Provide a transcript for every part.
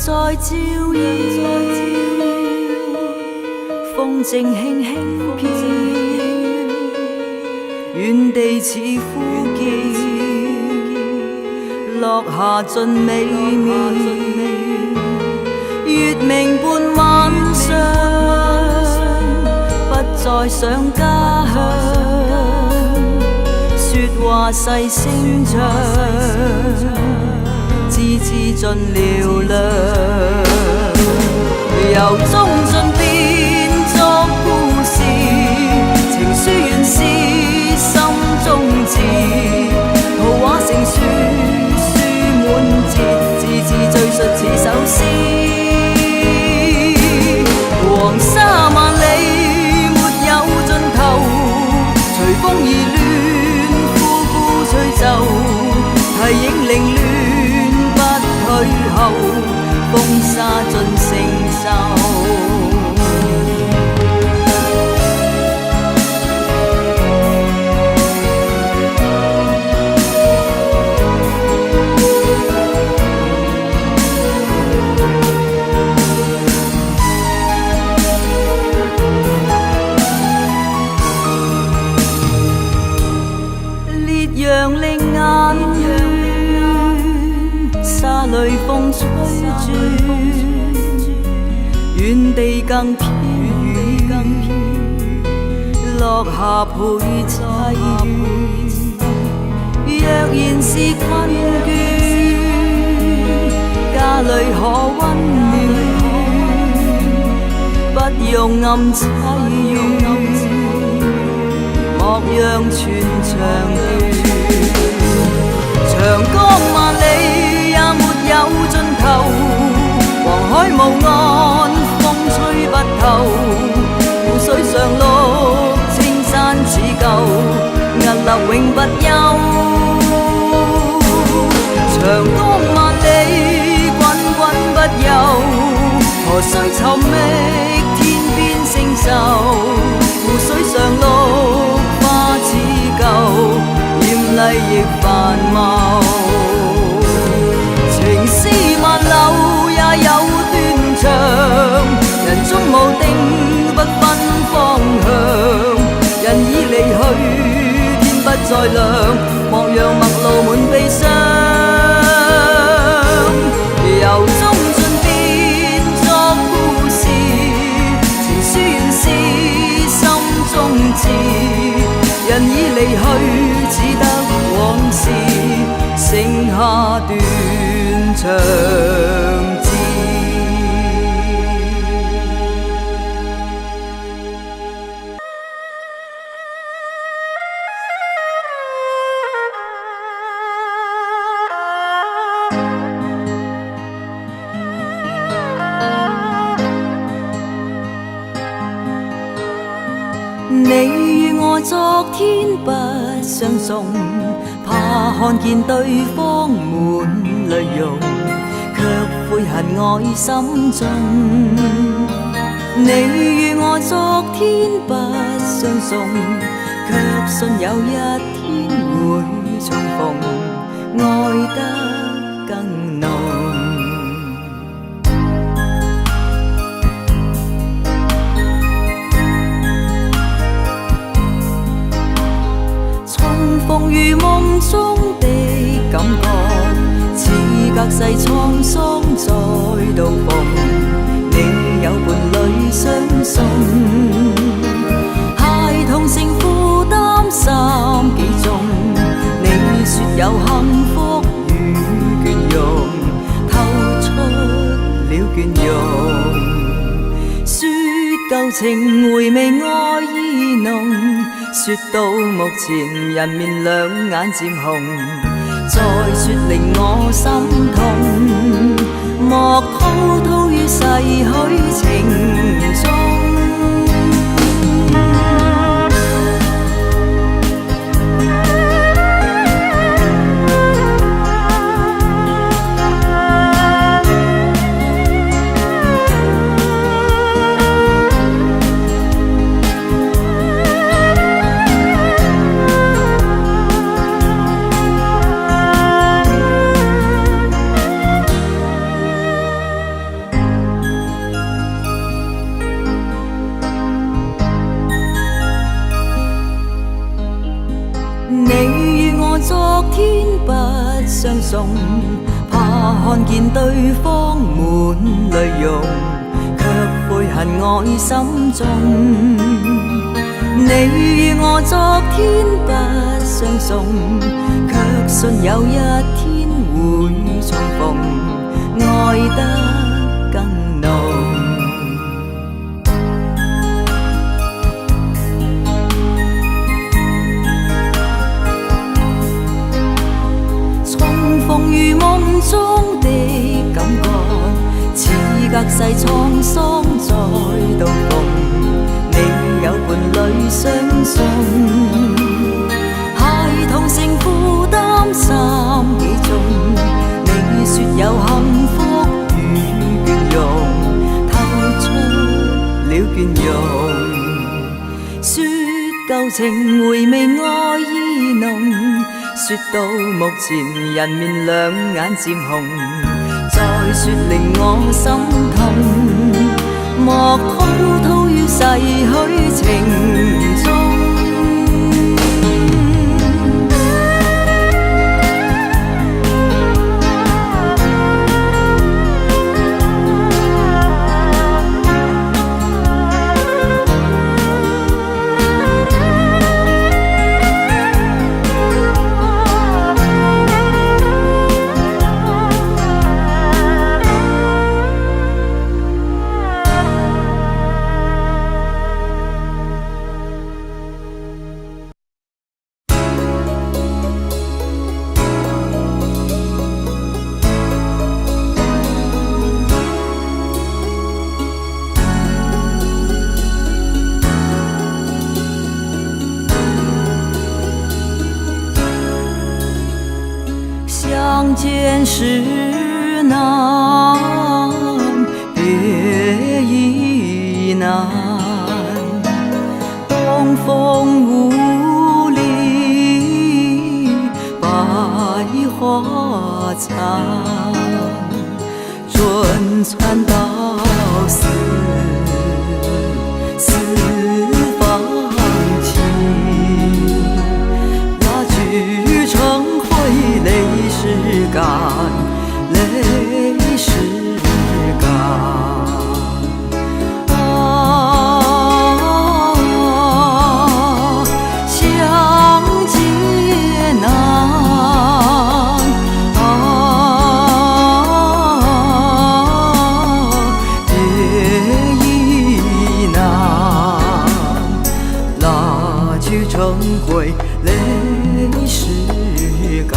在照耀，風箏輕輕飄，遠地似呼叫，落霞盡美妙，月明伴晚上，不再想家鄉，說話細聲唱。字字盡嘹亮，由衷盡變作故事，情書原是心中字，圖畫成書，書滿節，字字敘述似首詩。黃沙萬里沒有盡頭，隨風而亂，呼呼吹奏，提影凌亂。退後，風沙盡承受。烈陽令眼怨，沙裏風吹轉，遠地更飄遠，落霞陪凄怨。若然是困倦，家裏可溫暖，不用暗凄怨，莫讓全長斷。長江萬里也沒有盡頭，黃海無岸，風吹不透。湖水常綠，青山似舊，屹立永不休。長江萬里，滾滾不休，何須尋覓天邊星宿？湖水常綠，花似舊，艷麗亦繁茂。情絲萬縷也有斷腸，人終無定，不分方向。人已離去，天不再亮，莫讓陌路滿悲傷。由衷盡變作故事，情書原是心中字。人已離去，只得往事，剩下斷腸字。你與我昨天不相送，怕看見對方滿淚容，卻悔恨愛心重。你與我昨天不相送，卻信有一天會重逢，愛得更濃。重逢如夢中的感覺，似隔世滄桑再度逢。你有伴侶相送，孩童成負擔心幾重？你說有幸福與倦容，透出了倦容。說舊情回味愛意濃，說到目前人面兩眼漸紅，再說令我心痛，莫滔滔於逝去情中。天不相送，怕看見對方滿淚容，卻悔恨愛心中。你與我昨天不相送，卻信有一天會重逢，愛得更濃。重逢如夢中的感覺，似隔世滄桑再度逢。你有伴侶相送，孩童成負擔心幾重？你說有幸福與倦容，透出了倦容。說舊情回味愛意濃，說到目前人面兩眼漸紅，再說令我心痛。莫滔滔於逝去情中。相見時難，別亦難。東風無力白花殘，春蚕到死絲方盡。蠟炬成灰淚始乾，淚始乾。啊，相見難，啊，別亦難。蠟炬成灰淚始乾。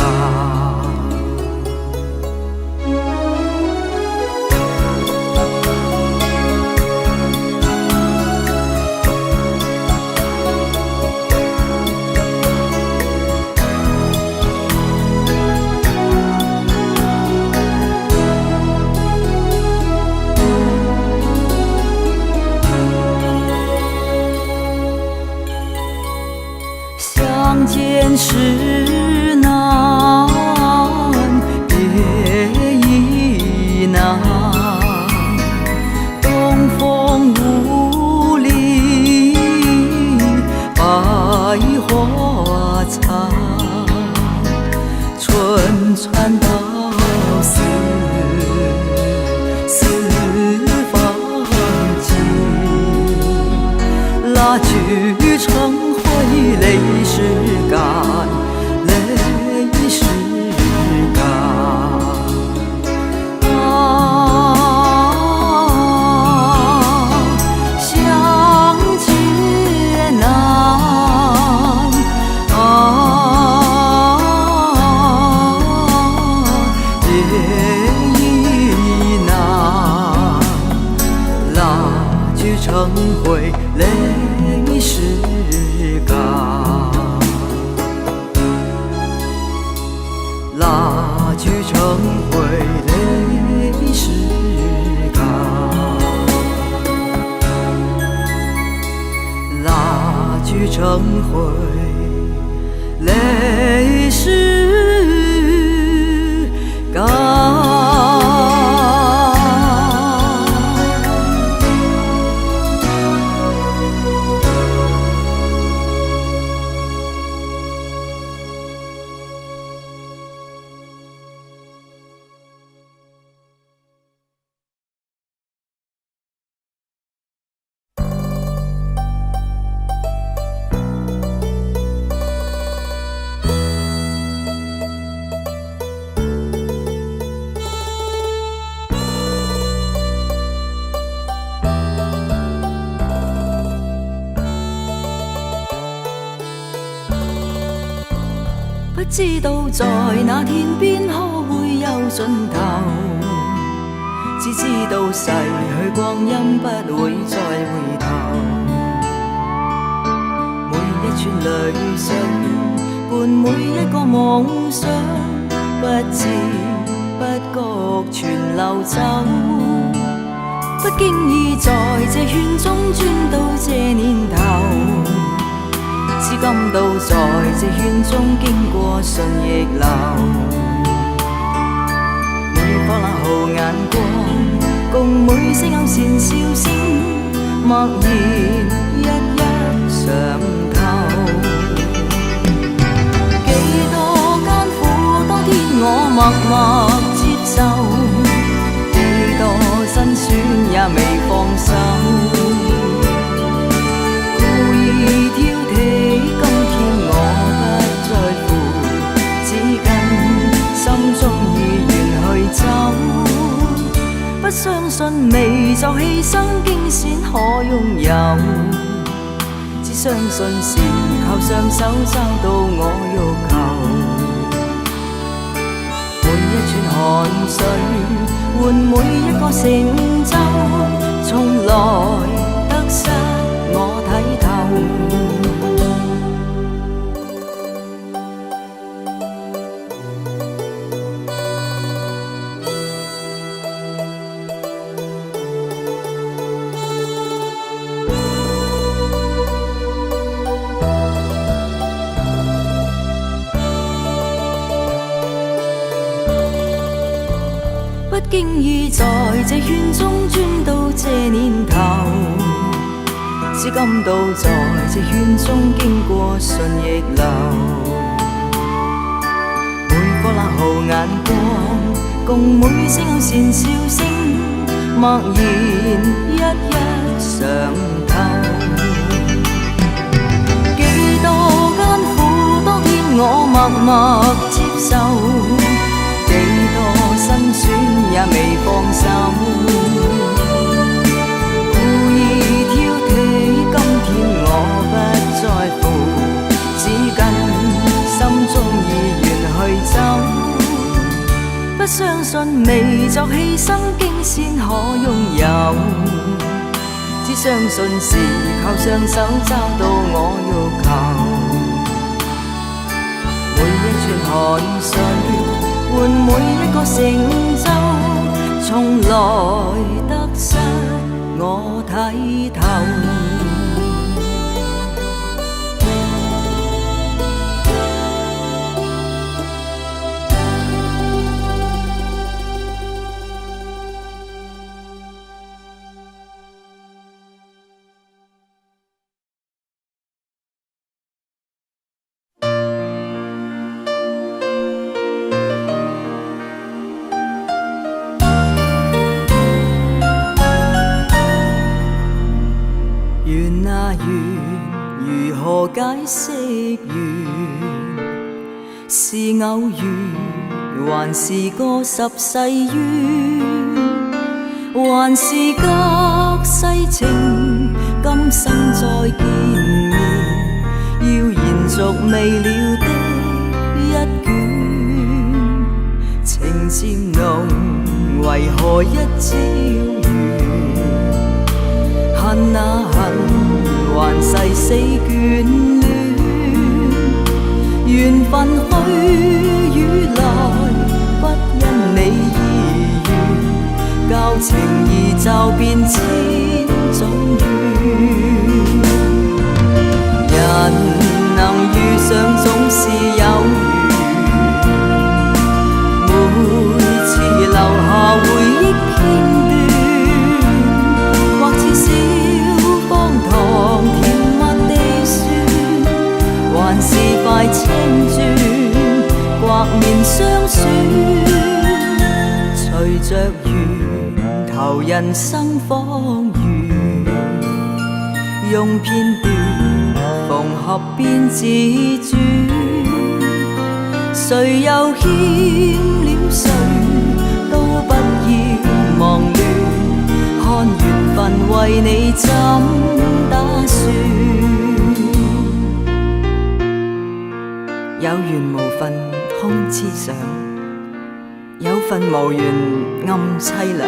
相見時難，別亦難。東風無力白花殘，春蚕到死絲方盡。蠟炬成灰淚始乾，淚始乾。啊，相見難，啊，別亦難。蠟炬成灰淚始乾，蠟炬成灰淚始乾，蠟炬成灰淚始乾。不知道在那天邊可會有盡頭，只知道逝去光陰不會再回頭。每一串淚水，伴每一個夢想，不知不覺全流走。不經意在這圈中轉到這年頭。至今都在這圈中經過順逆流，每顆冷酷眼光，共每聲勾線笑聲，默然一一嘗透。幾多艱苦，當天我默默接受，幾多辛酸也未放手。故意挑剔，今天我不在乎，只跟心中意願去走。不相信微作犧牲，驚先可擁有，只相信是靠雙手找到我欲求。每一串汗水，換每一個成就，從來得失我睇透。不經意在這圈中轉到這年頭，至今都在這圈中經過順逆流。每顆冷酷眼光，共每聲勾線笑聲，默然一一嘗透。幾多艱苦，當天我默默接受，幾多辛酸也未放手。故意挑剔，今天我不在乎，只跟心中意願去走。不相信微作犧牲，驚先可擁有，只相信是靠雙手找到我欲求。每一串汗水，換每一個成就，從來得失我睇透。緣啊緣，如何解釋緣？是偶遇，還是個十世緣？還是隔世情，今生再見面，要延續未了的一卷。情漸濃，為何一朝完？恨啊恨，還誓死眷戀。緣分去與來，不因你意願，教情義驟變千種怨。人能遇上總是有緣，每次留下回憶片段，或似小方糖甜蜜地酸，還是塊青磚刮面相損。隨着緣投人生謊言，用片段縫合變自傳。誰又欠了誰，都不要忙亂，看緣分為你怎打算。有緣無份空痴想，有份無緣暗凄涼。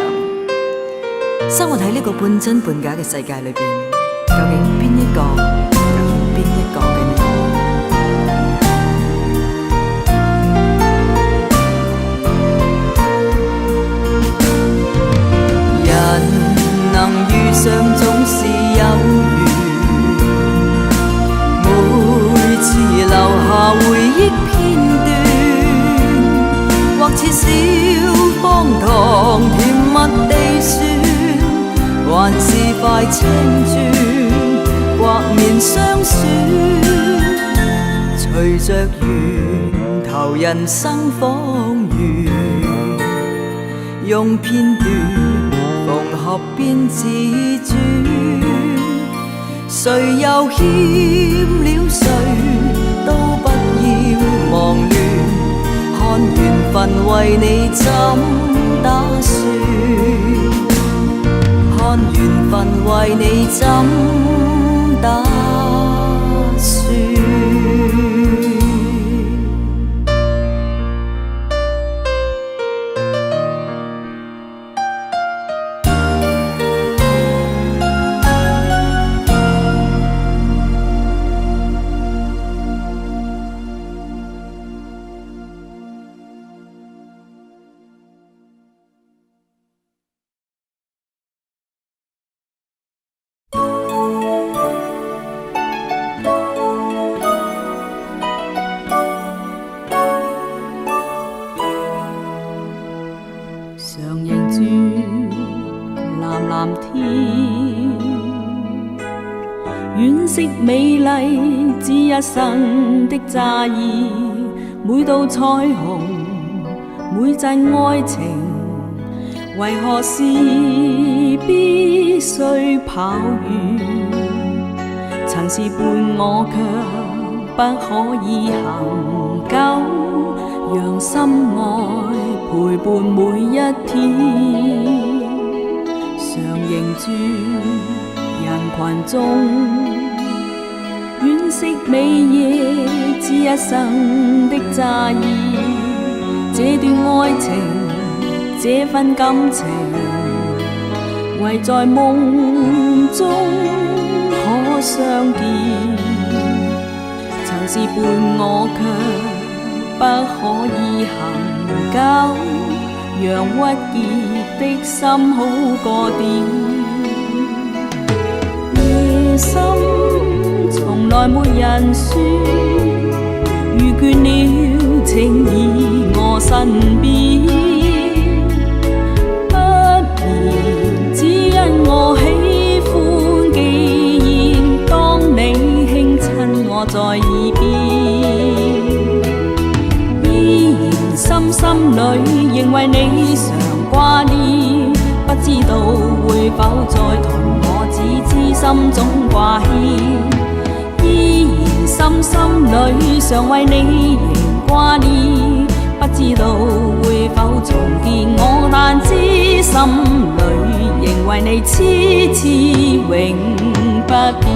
生活喺呢個半真半假嘅世界裏邊，究竟邊一個又欠邊一個嘅呢？人能遇上總是有緣，每次留下回憶片段，或似小方糖甜蜜地酸，還是塊青磚刮面相損。隨着緣投人生謊言，用片段縫合變自傳，誰又欠了誰，都不要忙亂，看緣分為你怎打算，看緣分為你怎打算。常凝住藍藍天，惋惜美麗只一生的詐意，每道彩虹，每陣愛情，為何事必須跑遠？曾是伴我，卻不可以恆久，讓心愛陪伴每一天。常凝住人群中，惋惜美夜只一生的詐意。這段愛情，這份感情，唯在夢中可相見。曾是伴我，卻不可以恆久，讓鬱結的心好過點。夜深從來沒人說，如倦了，請倚我身邊。不眠只因我喜歡，既然當你輕親我在耳邊，依然深心裏仍為你常掛念，不知道會否再同我，只知心中掛牽。依然深心裏常為你仍掛念，不知道會否重見我，但知心裏仍為你痴痴永不變。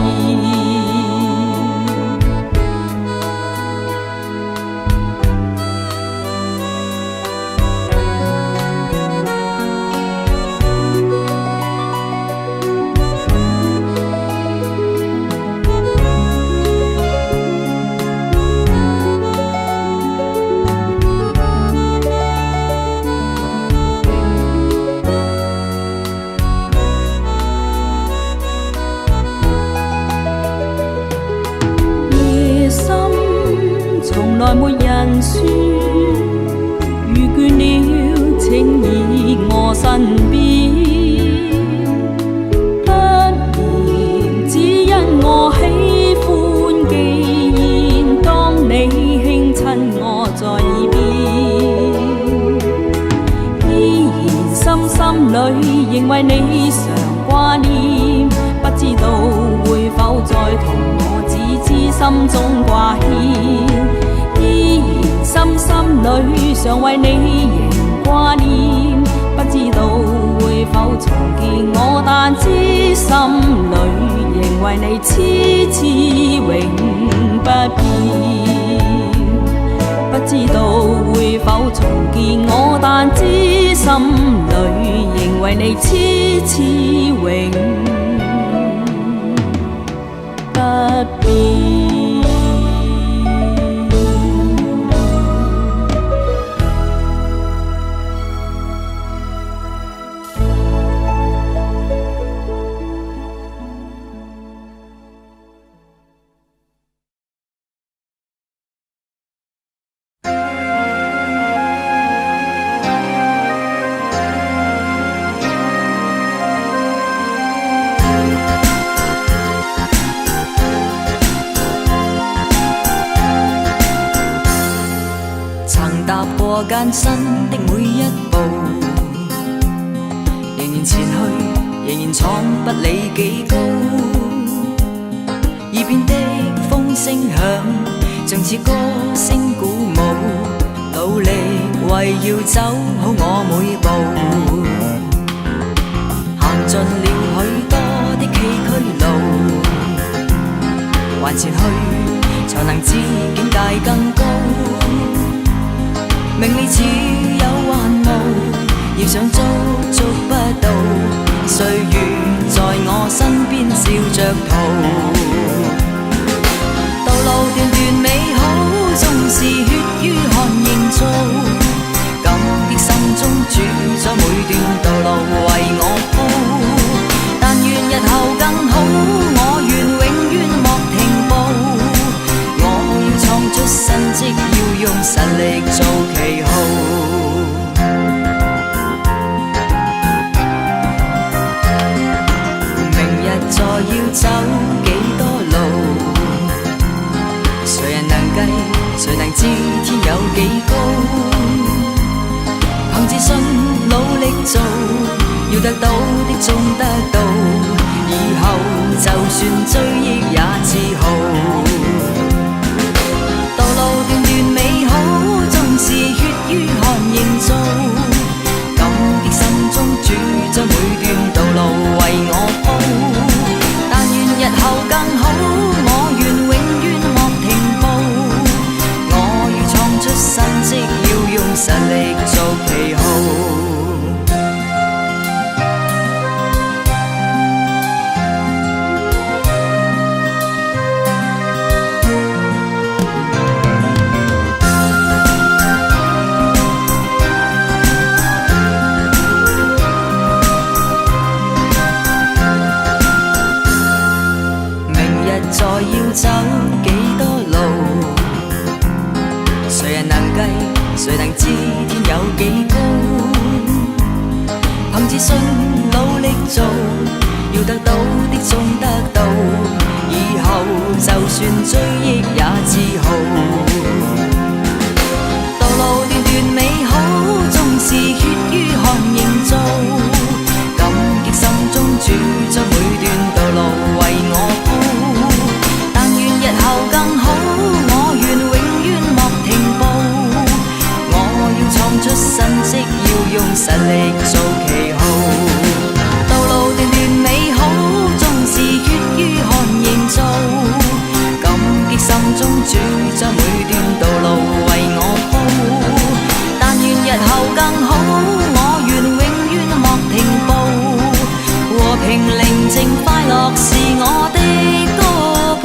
夜深從來沒人說，如倦了，請倚我身邊。不眠只因我喜歡，既然當你輕親我在耳邊，依然深心裏仍為你常掛念，不知道會否再同我，只知心中掛牽。依然深心裏常為你仍掛念，不知道會否重見我，但知心裏仍為你痴痴永不變。知道會否重見我，但知心裏仍為你痴痴永不變。曾踏過艱辛的每一步，仍然前去，仍然闖，不理幾高。耳邊的風聲響，像似歌聲鼓舞，努力為要走好我每步。行盡了許多的崎嶇路，還前去，才能知境界更高。名利似有還無，要想捉捉不到。歲月在我身邊笑着逃，道路段段美好，縱是血與汗營造。感激心中主宰每段道路為我鋪，但願日後更好，我願永遠莫停步。我要創出新績，要用實力做旗號。明日再要走幾多路？誰人能計？誰能知天有幾高？憑自信努力做，要得到的終得到，以後就算追憶也自豪。道路段段美好，縱是血與汗營造。感激心中主宰每段道路為我鋪，但願日後更好，我願永遠莫停步。我要創出新績，要用實力做旗號。明日再要走幾多路？誰人能計？誰能知天有幾高？憑自信努力做，要得到的終得到，以後就算追憶也自豪。道路段段美好，縱是血與汗營造。感激心中主宰每段道路為我鋪，但願日後更好，我願永遠莫停步。我要創出新績，要用實力做旗號。道路段段美好，縱是血與汗營造。感激心中主宰每段道路為我鋪，但願日後更好，我願永遠莫停步。和平寧靜快樂是我的歌譜。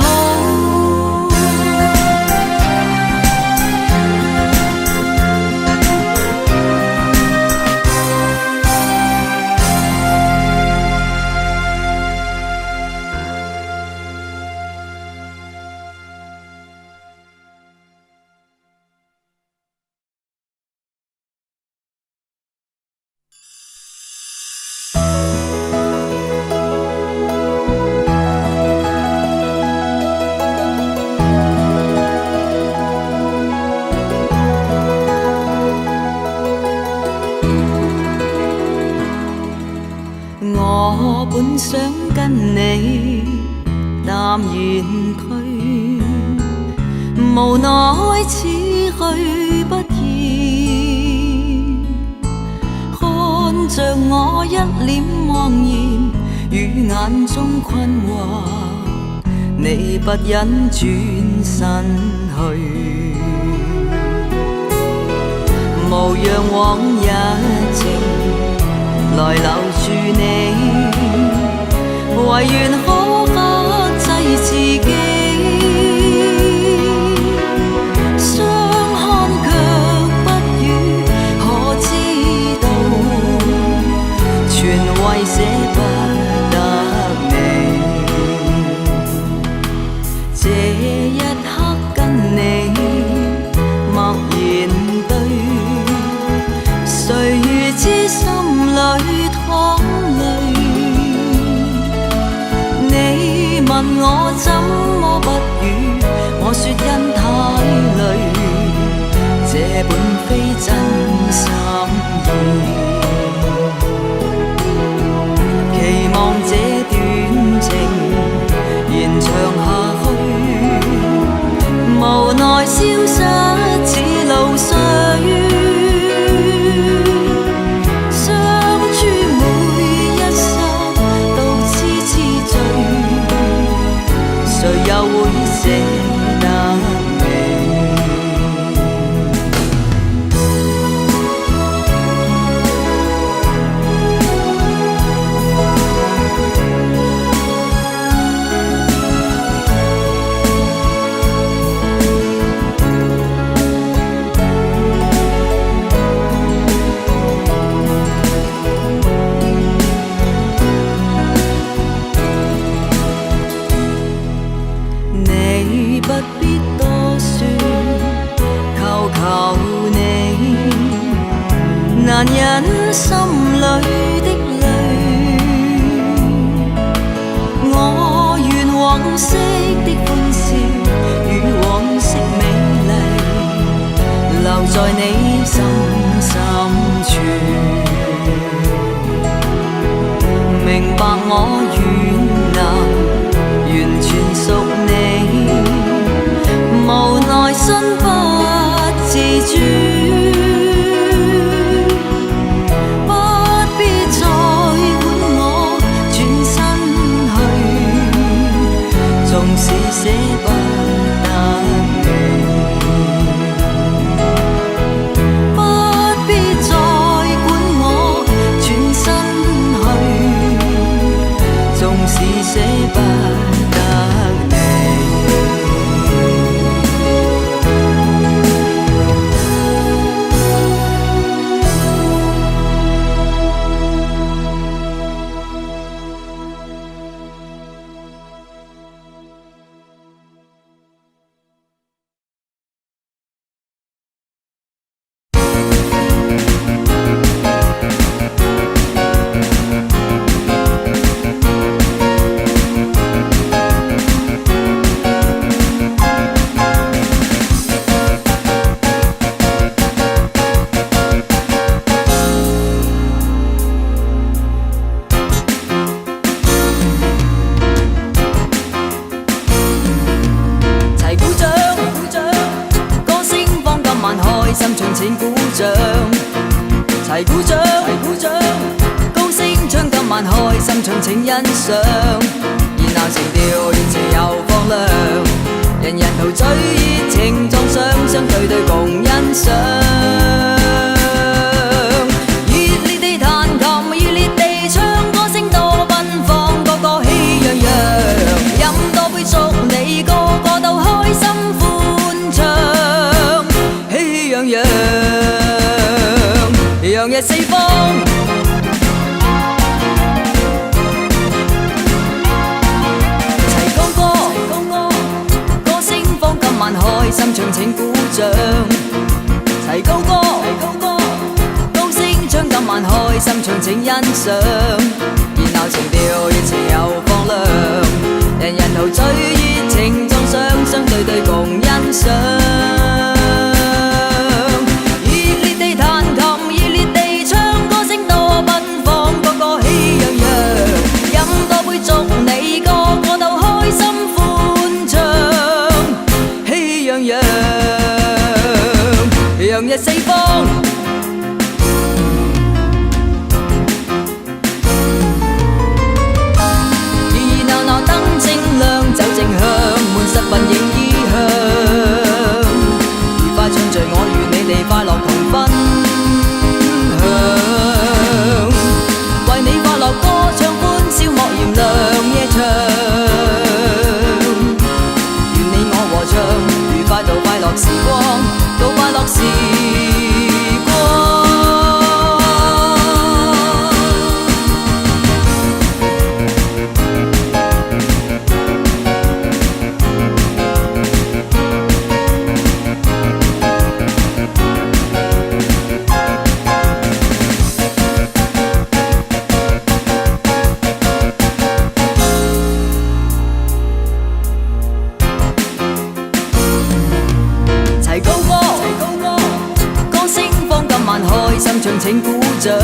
我本想跟你淡然退，無奈此去不易。看着我一臉茫然與眼中困惑，你不忍轉身去。讓往日情來留住你，唯願可克制自己，相看卻不語，可知道全為捨不得你。這一刻跟你默然對，誰預知心裏淌淚？你問我怎麼不語，我說因太累，這本非真心意。期望這段情延長下去，無奈消失似露水。相處每一剎都痴痴醉，誰又會捨得你？你不必多說，求求你，難忍心裏的淚。我願往昔的歡笑與往昔美麗，留在你心深處。明白我願能完全屬你，無奈身不自主，不必再管我轉身去，縱使捨不得你，不必再管我轉身去，縱使捨不得你。齊鼓掌，鼓掌，歌聲放今晚開心唱請鼓掌。齊鼓掌，齊鼓掌，高聲唱今晚開心唱請欣賞。熱鬧情調，熱情又放亮，人人陶醉熱情撞上，雙對對共欣賞。熱烈地彈琴，熱烈地唱，歌聲多奔放，個個喜洋洋。飲多杯祝你個個都開心歡唱，喜洋洋，洋溢四方。齊高歌，歌聲放今晚開心唱請鼓掌。齊高歌，高聲唱今晚開心唱請欣賞。熱鬧情調，熱情又放亮，人人陶醉熱情撞上，雙對對共欣賞。熱烈地彈琴，熱烈地唱，歌聲多奔放，個個喜洋洋。飲多杯祝你個個都開心歡唱，喜洋洋，洋溢四方。熱熱鬧鬧燈正亮，酒正香，滿室奔映衣香。愉快暢聚，我與你哋快樂同分享。光，度快樂時光。齊高歌，齊高歌，歌聲放今晚開心唱請鼓掌。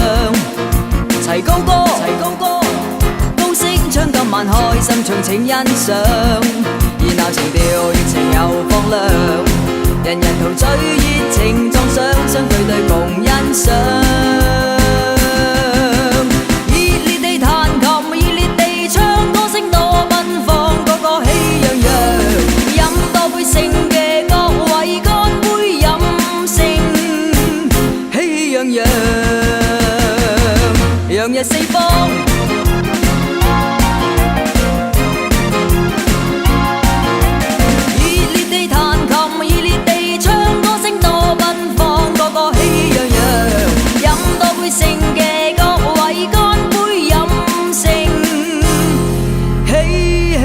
齊高歌，齊高歌，高聲唱今晚開心唱請欣賞。熱鬧情調，熱情又放亮，人人陶醉熱情撞上，雙對對共欣賞。熱烈地彈琴，熱烈地唱，歌聲多奔放，個個喜洋洋。飲多杯勝嘅各位乾杯飲勝，喜洋洋，洋溢四方。熱烈地彈琴，熱烈地唱，歌聲多奔放，個個喜洋洋。飲多杯勝嘅各位乾杯飲勝，喜氣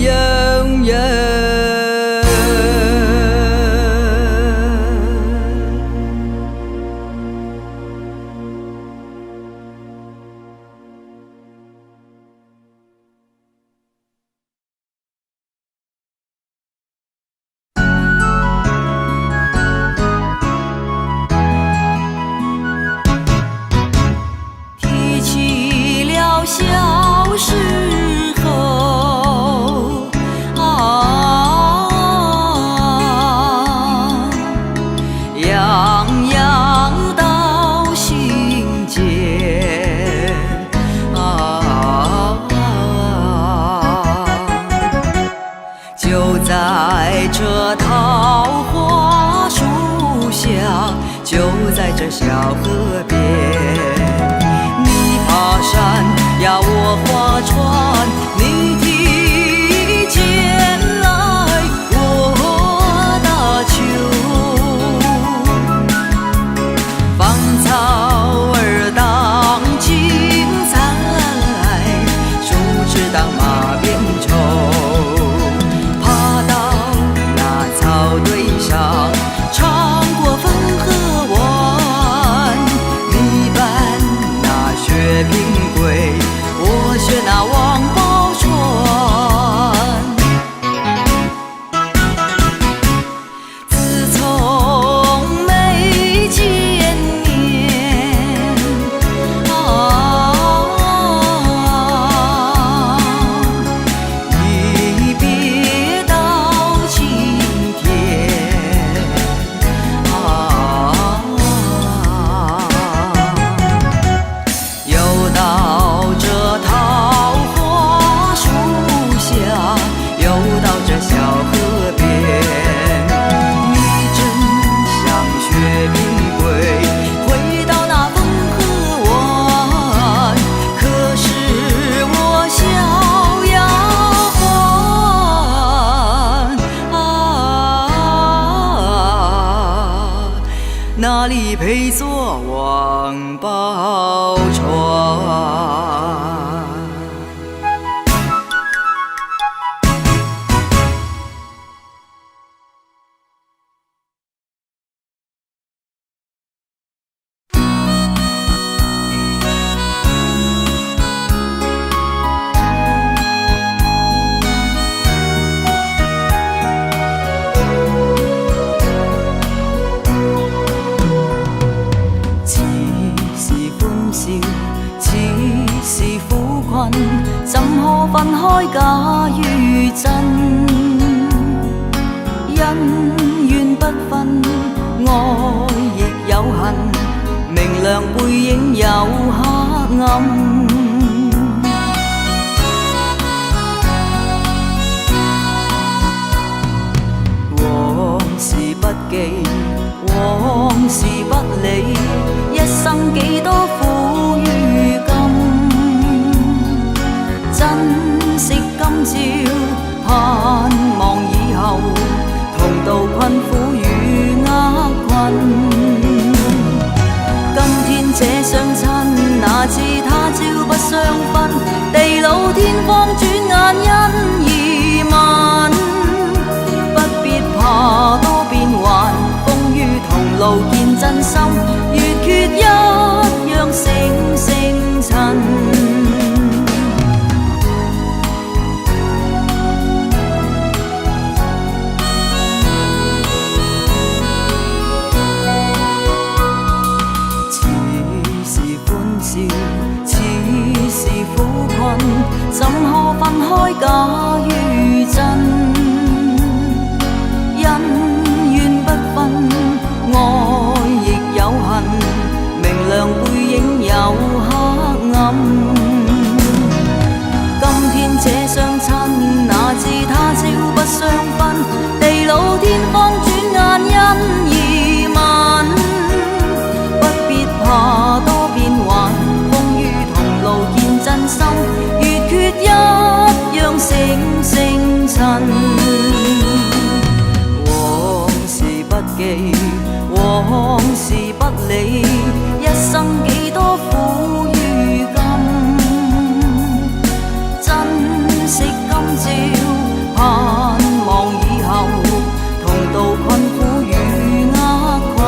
洋洋。提起了小時候，啊，洋洋到心間，啊，就在這桃花樹下，就在這小河邊。你爬山呀，我划船，你提劍來，我打球。芳草兒當青菜，樹枝當馬鞭抽，爬到那草堆上，嘗過汾河灣。你扮那薛平貴，我學那王寶釧。自從沒見面，啊，一別到今天，啊，又到這桃花樹下，又到這小河邊，你真像薛平貴，回到那汾河灣。可是我小丫鬟啊，哪裡配做王寶釧？似是歡笑，似是苦困，怎可分開假與真？恩怨不分，愛亦有恨，明亮背影有黑暗。往事不記，往事不理，一生幾多苦與甘。珍惜今朝，盼望以後，同渡困苦與不記，往事不理，一生幾多苦與甘。珍惜今朝，盼望以後，同渡困苦與厄困。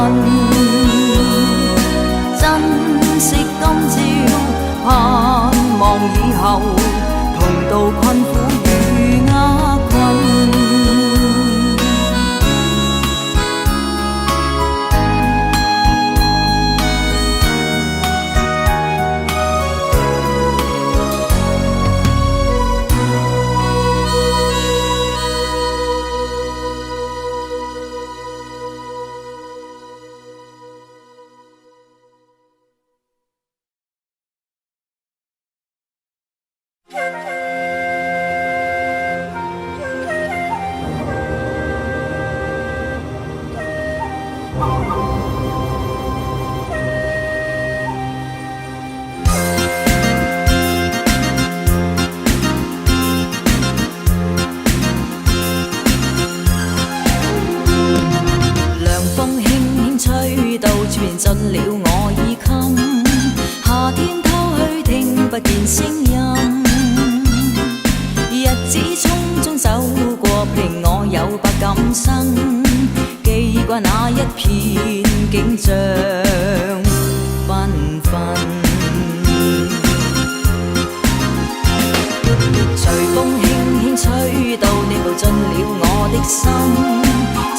珍惜今朝，盼望以後，同渡困苦與厄困。涼風輕輕吹到，傳進了我耳琴。夏天偷去聽不見聲音，日子匆匆走過，憑我有百感生，記掛那一片景象繽紛。隨風輕輕吹到，你步進了我的心，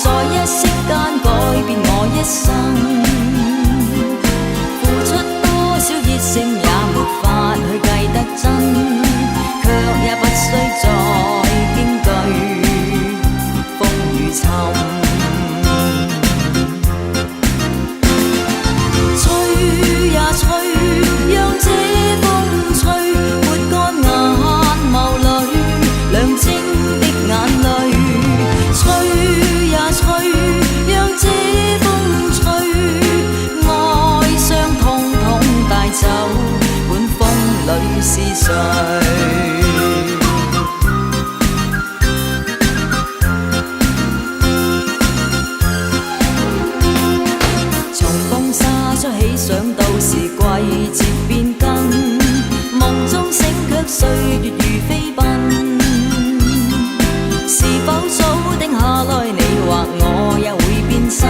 在一息間改變我一生。付出多少熱誠也沒法去計得真，卻也不需再驚懼風雨侵。吹呀吹，讓這風吹，抹乾眼眸裏亮晶的眼淚。吹呀吹，讓這風吹，哀傷通通帶走，管風裏是誰。從風沙吹起，想到是季節變更，夢中醒卻歲月如飛奔。是否早定下來，你或我也會變心？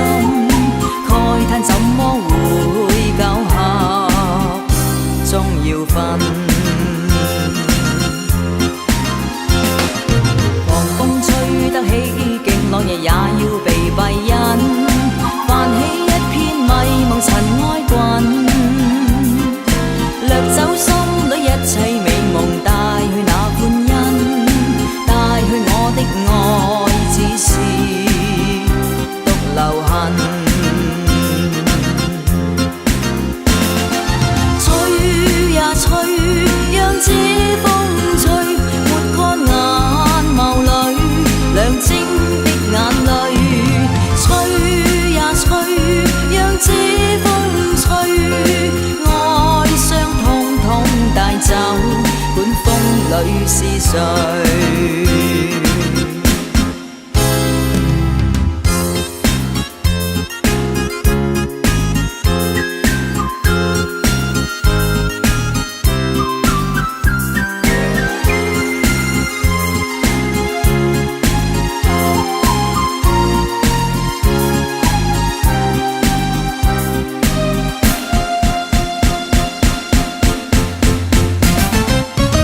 慨嘆怎麼會巧合，終要分。狂風吹得起勁，落日也要被閉隱，泛起一片迷蒙塵埃滾，掠走心裏一切美夢，帶去那歡欣，帶去我的愛，只是獨留痕。吹呀吹，讓這風吹，抹乾眼眸裏亮晶的眼淚。吹呀吹，讓這風吹，哀傷通通帶走，管風裏是誰。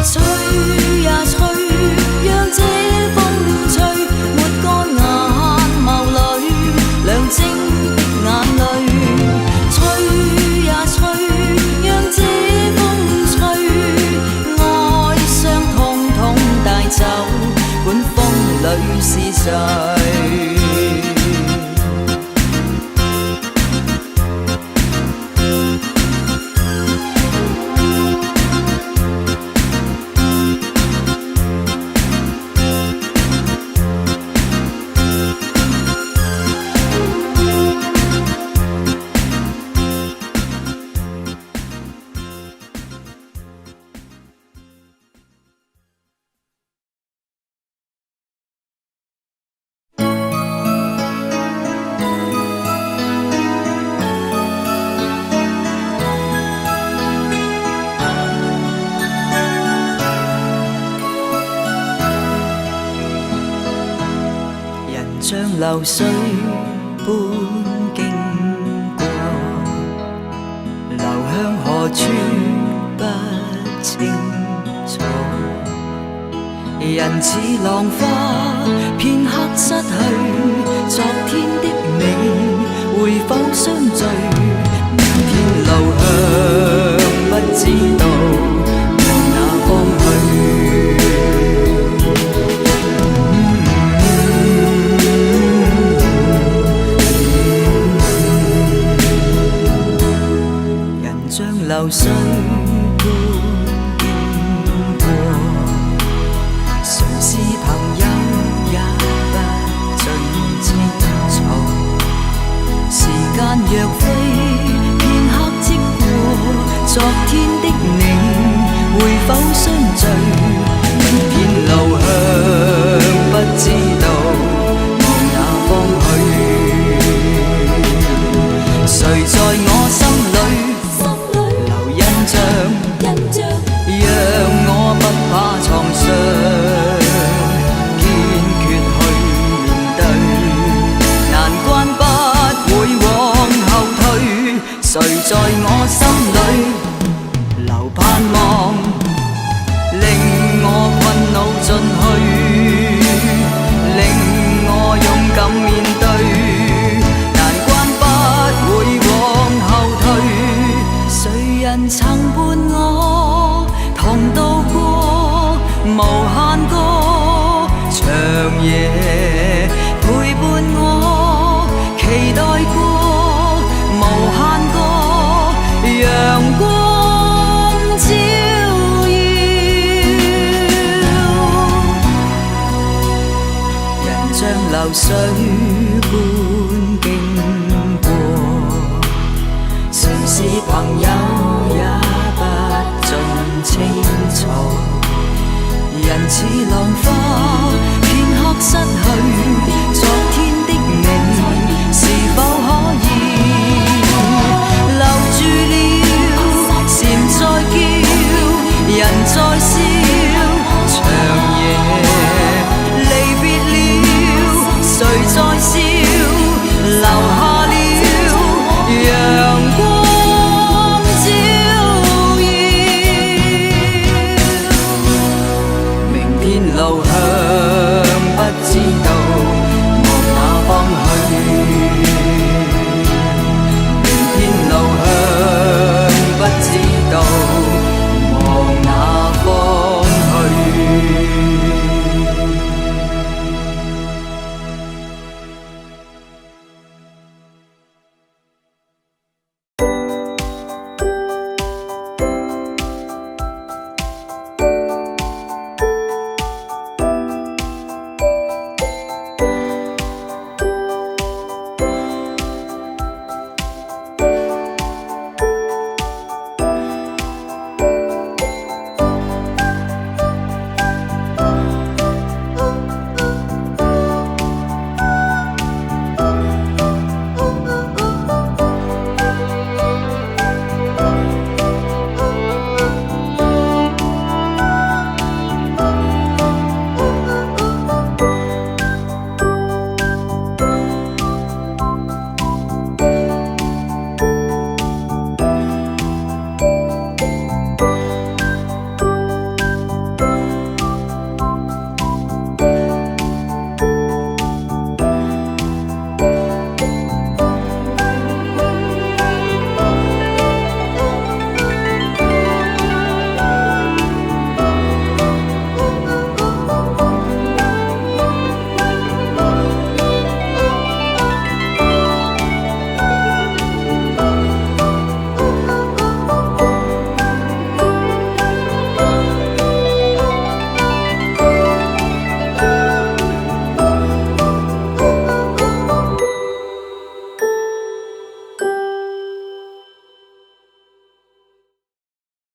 吹呀吹，流水般經過，流向何處不清楚。人似浪花，片刻失去昨天的你，會否相聚？明天路向不知道往哪方去。人像流水般經過，誰是朋友也不盡清楚。時間若飛，片刻即過，昨天的你會否相聚？明天路向不知道往哪方去。誰在我心裏留印象，讓我不怕創傷，堅決去面對難關，不會往後退。誰在我心裏留盼望，令我困惱進去，令我勇敢面對難關，不會往後退。誰人曾伴我同渡過無限個長夜，陪伴我期待過無限個陽光照耀。人像流水。